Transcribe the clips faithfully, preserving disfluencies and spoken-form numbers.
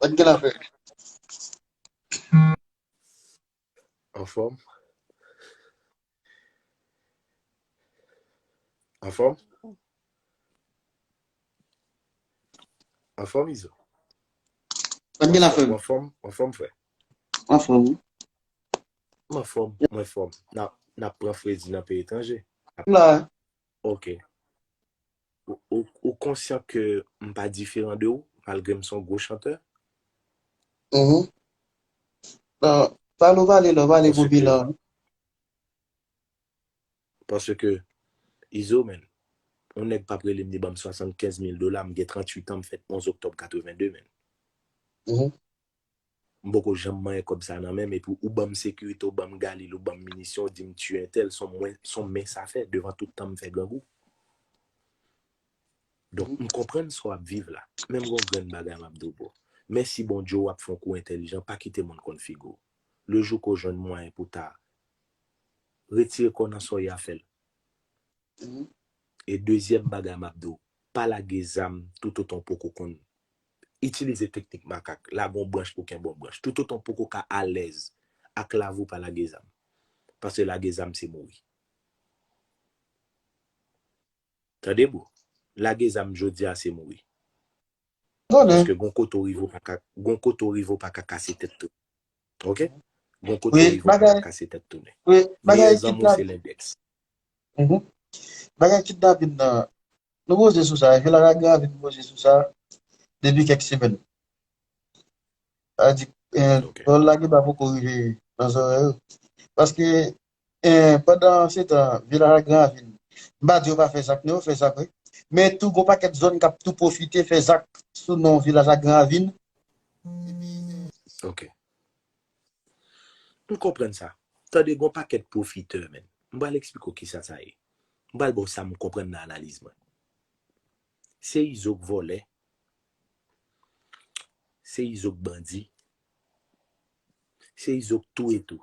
Sa k gen la fè? Anfòm? Anfòm? Anfòm, Izo? Sa k gen la fè? Anfòm, anfòm, frè? Anfòm. M anfòm, mwen fòm. N ap, n ap pran fredi nan peyi etranje. La. Ok. Ou, ou, ou konsyan ke m pa diferan de ou, malgre m se yon gwo chantè? Mhm. Bon, pale ou pale la, ou pale pou bilan. Paske, Izo, men, yon nèg p ap rele m, li ban m swasannkenz mil dola, m gen tranntuit an, m fèt onz oktòb katrevenndez, men. Mhm. M poko janm manyen kòb sa nan men m, epi ou ban m sekirite, ou ban m galil, ou ban m minisyon, ou di m tiye entèl, se yon mwen, se yon men sa fè, devan tout tan m fè grangou. Donk, m konprann sa w ap viv la. Men m gon grenn bagay m ap di w, bro. Mèsi Bondye w ap fè yon kou entèlijan, pa kite moun konn figi w. Le jou ke w jwenn mwayen pou ta retire kò w nan sa w ye a, fè l. E dezyèm bagay m ap di w, pa lage zam toutotan w poko konn itilize teknik makak, lage yon branch pou kenbe yon branch. Toutotan w poko ka alèz ak lavi w, pa lage zam. Paske lage zam se mouri. Tande, bro. Lage zam jodi a se mouri. Paske gon kote w rive w pa ka, gon kote w rive w pa ka kase tèt tou. Ok? Gon kote w rive w pa ka kase tèt tounen. Meyè zanmi w se lendèks. Bagay kidnapin nan, nou poze sou sa, Vila Lagravin poze sou sa depi kèk semèn. Sa di, lè w lage pa poko rive nan zòrèy yo. Paske, pandan se tan, Vila Lagravin, m pa di yo pa fè zak, non, yo fè zak, wi. Men tou, gon pakèt zòn k ap tou pwofite fè zak sou non Vila Lagravin. Ok. M konprann sa. Tande, gon pakèt pwofitè, men. M pral eksplike w kisa sa ye. M pral ba w sa m konprann nan analiz mwen. Se Izo k vòlè. Se Izo k bandi. Se Izo k touye tou.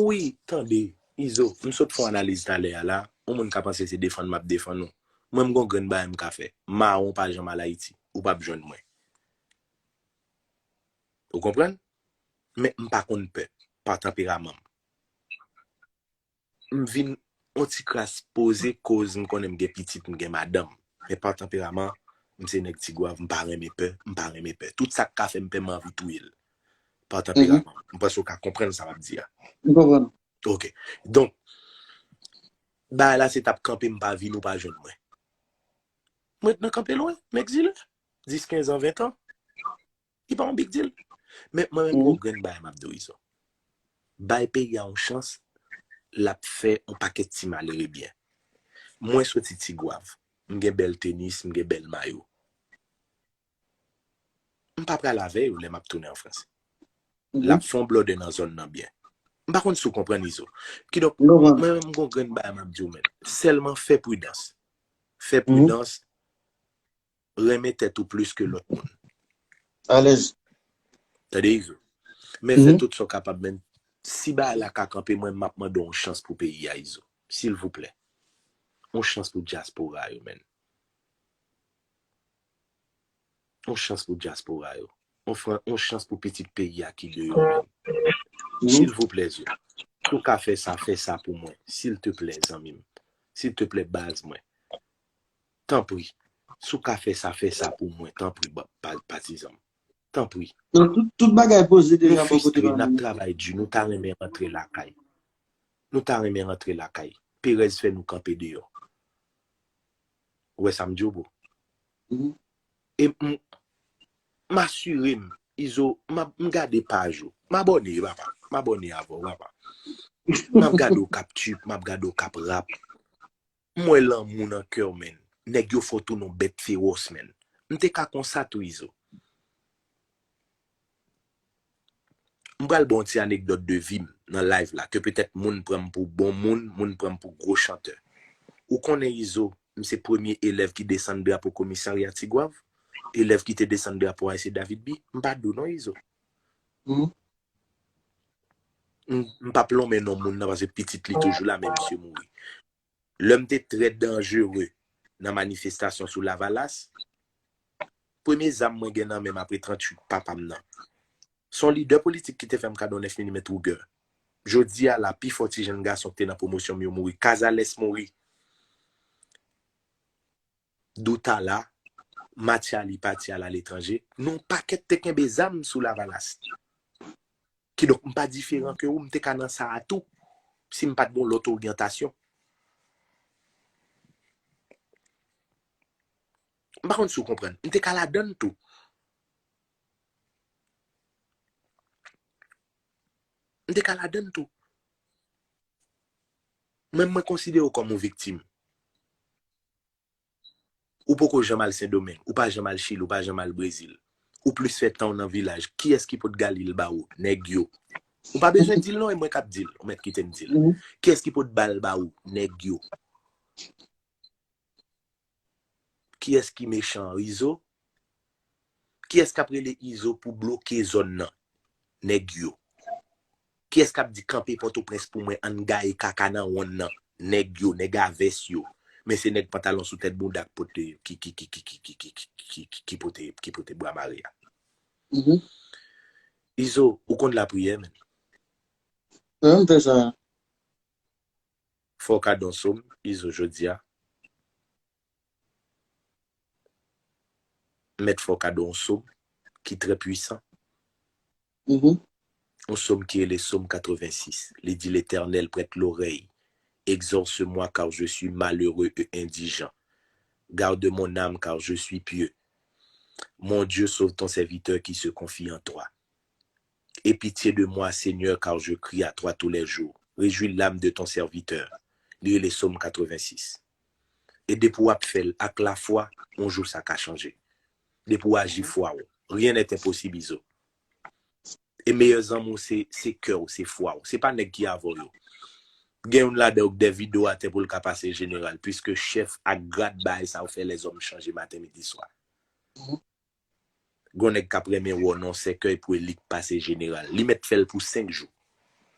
Wi, tande, Izo, m sot fè yon analiz talè a la, yon moun ka panse se defann m ap defann ou. Mwen, m gon grenn bagay m ka fè. Mawon pa janm al Ayiti, ou p ap jwenn mwen. Ou konprann? Men m pa konn pè, pa tanperaman m. M vin yon ti kras poze koz m konnen m gen pitit, m gen madanm. Men pa tanperaman, m se nèg Tigwav, m pa renmen pè, m pa renmen pè. Tout sa k ka fè m pè, m anvi touye l. Pa tanperaman. M panse w ka konprann sa m ap di a. M konprann. Ok. Donk, bagay la se t ap kanpe, m pa vin, ou pa jwenn mwen. Mwen ret nan kanpe lwen, m egzile. Dis, kenz an, ven tan. Li pa yon big deal. Men mwen menm, gon grenn bagay m ap di w, Izo. Bay peyi a yon chans, l ap fè yon pakèt ti malere byen. Mwen soti Tigwav. M gen bèl tenis, m gen bèl mayo. M pa pral avè yo lè m ap tounen an Frans. L ap fè yon blòdè nan zòn nan byen. M pa konn si w konprann, Izo. Kidonk, mwen menm, m gon grenn bagay m ap di w, men. Sèlman fè pridans. Fè pridans. Renmen tèt ou plis ke lòt moun. Alèz. Tande, Izo. Men fè tout sa w kapab, men si bagay la ka kanpe, mwen, m ap mande w yon chans pou peyi a, Izo. Silvouplè. Yon chans pou dyaspora yo, men. Yon chans pou dyaspora yo. Yon fran, yon chans pou pitit peyi a ki deyò, men. Silvouplè, Zo. Si w ka fè sa, fè sa pou mwen. Silteplè, zanmi m. Silteplè, baz mwen. Tanpri. Si w ka fè sa, fè sa pou mwen. Tanpri, ba, pa, patizan m. Tanpri. Non, tout, tout bagay poze deja bò kote nou. N ap travay di, nou ta renmen rantre lakay. Nou ta renmen rantre lakay. Perèz fè nou kanpe deyò. Ou wè sa m di w, bro? E m, m asire m, Izo, m ap, m gade paj ou. M abòne, papa. M abòne avè w, papa. M ap gade w k ap trip, m ap gade w k ap rap. M wè lanmou nan kè w, men. Nèg yo fè w tounen yon bèt fewòs, men. M te ka konsa tou, Izo. M pral ba w yon ti anekdòt de vi m nan live la, ke petèt moun pran m pou bon moun, moun pran m pou gwo chantè. Ou konnen, Izo, m se premye elèv ki desann drapo komisarya Tigwav, elèv ki te desann drapo a se David B. M pa di w non, Izo. M, m p ap lonmen non moun nan, paske pitit li toujou la, men misye mouri. Lè m te trè danjere nan manifestasyon sou Lavalas, Premye zam mwen gen nan men m apre tranntuit papa m nan. Se yon lidè politik ki te fè m kado nèf milimèt Ruger. Jodi a la, pi fò ti jenn gason ki te nan pwomosyon m yo mouri. Kazales mouri. Doutala, Mathiali pati al aletranje. Nou pakèt te kenbe zam sou Lavalas. Kidonk, m pa diferan ke ou, m te ka nan sa a tou, si m pa t gen yon lòt oryantasyon. M pa konn si w konprann. M te ka ladann tou. M te ka ladann tou. Mwen, mwen konsidere w kòm yon viktim. Ou poko janm al Sendomeng, ou pa janm al Chili, ou pa janm al Brezil. Ou plis fè tan w nan vilaj. Kiyès ki pot Galil ba ou? Nèg yo. Ou pa bezwen di l non, e mwen k ap di l. Ou mèt kite m di l. Kiyès ki pot bal ba ou? Nèg yo. Kiyès ki mechan an? Izo? Kiyès k ap rele Izo pou bloke zòn nan? Nèg yo. Kiyès k ap di kanpe Pòtoprens pou mwen, ann gaye kaka nan wonn nan? Nèg yo, nèg a vès yo. Men se nèg pantalon sou tèt bounda k pote, ki, ki, ki, ki, ki, ki, ki, ki, ki, ki pote, ki pote bwa mare a. Izo, ou konn lapriyè, men. Mwen, m fè sa. Fò w ka don sòm, Izo, jodi a. Mèt fè w kado yon sòm ki trè pwisan. Yon sòm ki rele Sòm katrevensis. Li di, L'Éternel, prête l'oreille, exauce-moi, car je suis malheureux et indigent. Garde mon âme, car je suis pieux. Mon Dieu, sauve ton serviteur qui se confie en toi. Aie pitié de moi, Seigneur, car je crie à toi tous les jours. Réjouis l'âme de ton serviteur. Li rele Sòm katrevensis. E depi w ap fè l ak lafwa, yon jou sa ka chanje. Depi w aji fwa w, rien n'est impossible, Izo. E meyè zanmi w se, se kè w, se fwa w. Se pa nèg ki avè w yo. Gen youn ladan yo k dèyè rido atè pou l ka pase jeneral, piske chèf ak grad bagay sa yo fè lèzòm chanje maten, midi, swa. Gon nèg k ap renmen wè w nan sèkèy pou elit pase jeneral. Li mèt fè l pou senk jou.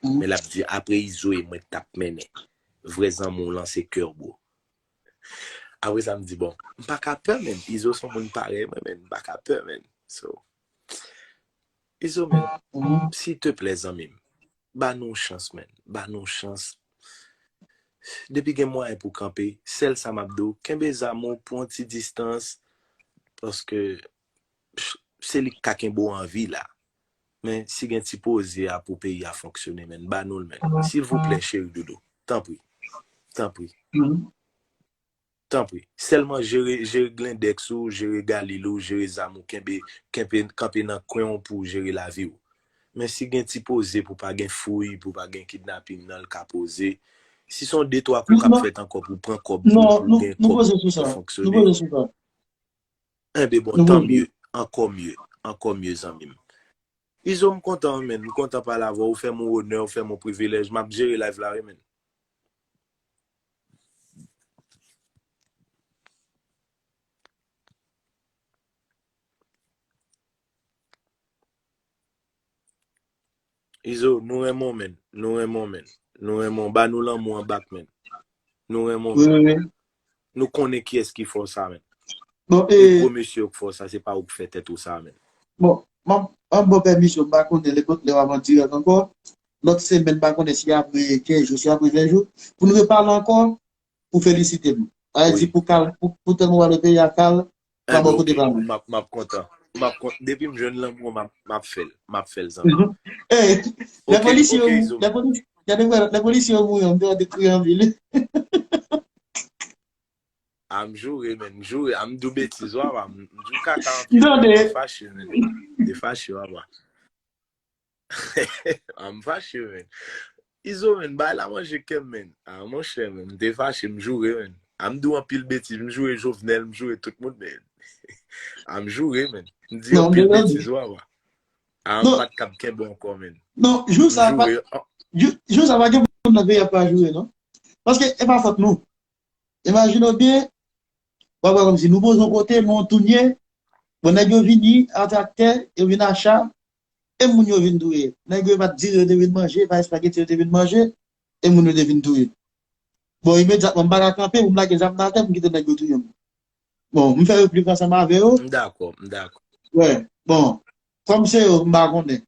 Men l ap di, apre Izo e mwen t ap mennen. Vrè zanmi w lan se kè w, bro. Apre sa, m di, bon, m pa ka pè, men. Izo se yon moun parèy mwen, men. M pa ka pè, men. So, Izo, men, silteplè, zanmi m, ba nou yon chans, men. Ba nou yon chans. Depi gen mwayen pou kanpe, sèl sa m ap di w, kenbe zam ou, pran ti distans, paske se li k ka kenbe w an vi la. Men si gen ti poze a pou peyi a fonksyone, men, ba nou l, men. Silvouplè, cheri doudou. Tanpri. Tanpri. Tanpri. Sèlman jere, jere glendèks ou, jere galil ou, jere zam ou, kenbe, kenbe, kanpe nan kwen w pou w jere lavi w. Men si gen ti poze pou pa gen fouy, pou pa gen kidnaping nan, l ka poze. Si se yon de twa kou k ap fèt ankò pou pran kòb, pou, pou gen kòb ki fonksyone. Enben bon, tan mye, ankò mye, ankò mye, zanmi m. Izo, m kontan, men, m kontan pale avè w, ou fè m yon onè, ou fè m yon privilèj, m ap jere live la, wi, men. Izo, nou renmen w, men. Nou renmen w, men. Nou renmen w. Ba nou lanmou an bak, men. Nou renmen w, men. Nou konnen kiyès ki fè w sa, men. Bon, e gwo mesye yo k fè w sa, se pa ou k fè tèt ou sa, men. Bon, m ap, m ap ba w pèmisyon, m pa konnen lè, lè w ap an dirèk ankò. Lòt semèn, m pa konnen si apre kenz jou, si apre ven jou, pou nou repale ankò, pou felisite m. Sa vle di pou kal, pou, pou tèlman w ale peyi a kal, pa bò kote pa mwen. M ap, m ap kontan. M ap kontan. Depi m jwenn lanmou, m ap, m ap fè l. M ap fè l, zanmi. Ey, lè polisye yo, lè polisye, gade mwen, lè polisye yo mouri, m te kriye anpil. A, m joure, men, m joure. A, m di w betiz, wa, wa. M di w kaka anpil, men. M te fache, men. M te fache, wa, wa. A, m fache, men. Izo, men, bay la manje kè m, men. A, monchè, men, m te fache, m joure, men. A, m di w anpil betiz, m joure Jovenel, m joure tout moun, men. A, m joure, men. M di anpil betiz, wa, wa. A, m pa t kab kenbe ankò, men. Non, jou sa, jou, jou sa, pa gen moun nan peyi a pa joure, non. Paske e pa fòt nou. Imajine w byen, w ap wè kòmsi nou poze yon kote, nou antounye, bon, nèg yo vini a traktè, yo vin a cha, e moun yo vin touye. Nèg yo pa t dire yo te vin manje, pa espageti yo te vin manje, e moun yo te vin touye. Bon, imedyatman, m pa ka kanpe pou m lage zam nan atè pou m kite nèg yo touye m. Bon, m fè replik ansanm avè yo. M dakò, m dakò. Wè, bon, kòm se yo, m pa konnen.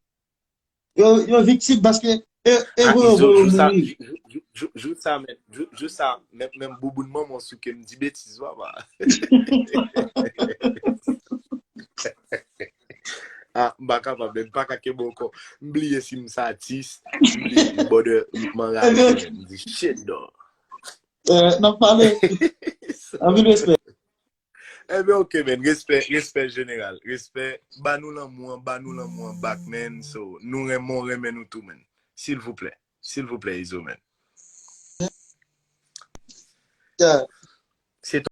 Yo, yo viktim paske e, e Ah, voye Izo, voye jou sa, mouri. Jou, jou, jou, jou sa, men, jou, jou sa, men, men bouboun manman sou ke m di betiz, papa. Ah, m pa kapab, men m pa ka kenbe ankò. M bliye si m satis, m bliye m bòdè, m anraje, men m di shit, dog. Euh, n ap pale. Anpil respè. Ebyen, ok, men, respè, respè jeneral, respè, ba nou lanmou an, ba nou lanmou an back, man, so, nou renmen, renmen nou tou, man, silvouplè, silvouplè, Izo, man. Yeah.